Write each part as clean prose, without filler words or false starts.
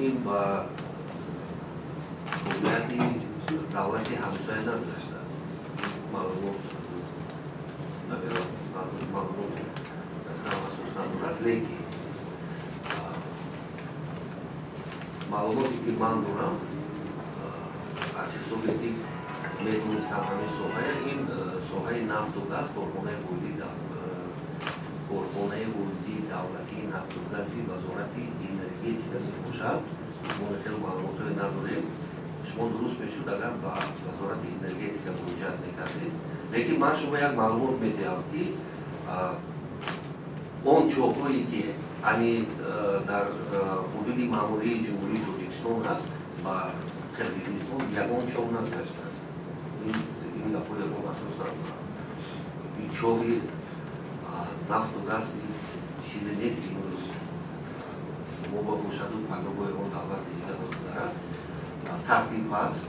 Ин ба тобеияти давлати ҳамсоя нагузаштааст. Маълумот, маълумот асос надорад, лекин маълумоте, ки ман дорам, аз ҳисобе ки медонистам ҳамин соҳая, ин соҳаи нафту газ, корхонаи воҳидии давлатии нафту гази Вазорати энергетика мебошад. Мо хеле маълумотҳое надорем. Шумо дуруст мешуд, агар ба Вазорати энергетика муроҷиат мекардед, лекин ман шумо як маълумот медиҳам, ки он чоҳҳое, ки ани дар ҳудуди маъмурии Ҷумҳурии Тоҷикистон аст, ба Қирғизистон ягон чоҳ нагузаштааст. Ин гапҳо ягон асос надорад. Ин чоҳи нафту газ чизе нест, ки имрӯз мо ба бошаду пагоҳ бо ягон давлати дига гузарад. Тартиб ҳаст,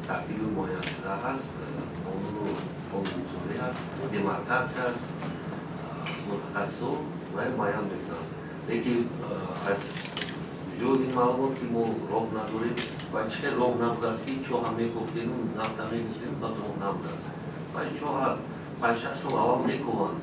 тартиби муайяншуда ҳаст, қонуну қонунгузорӣ ҳаст, демаркатсия аст, мутахассисо вай муайян мекунанд. Лекин аз куҷо ин маълумот, ки мо роҳ надорем? Ва чӣ хел роҳ набудааст, ки чоҳа мекофтему нафта мегуфтем, баъд роҳ набудааст? Ва чоҳа 5-6 сол аввал мекованд.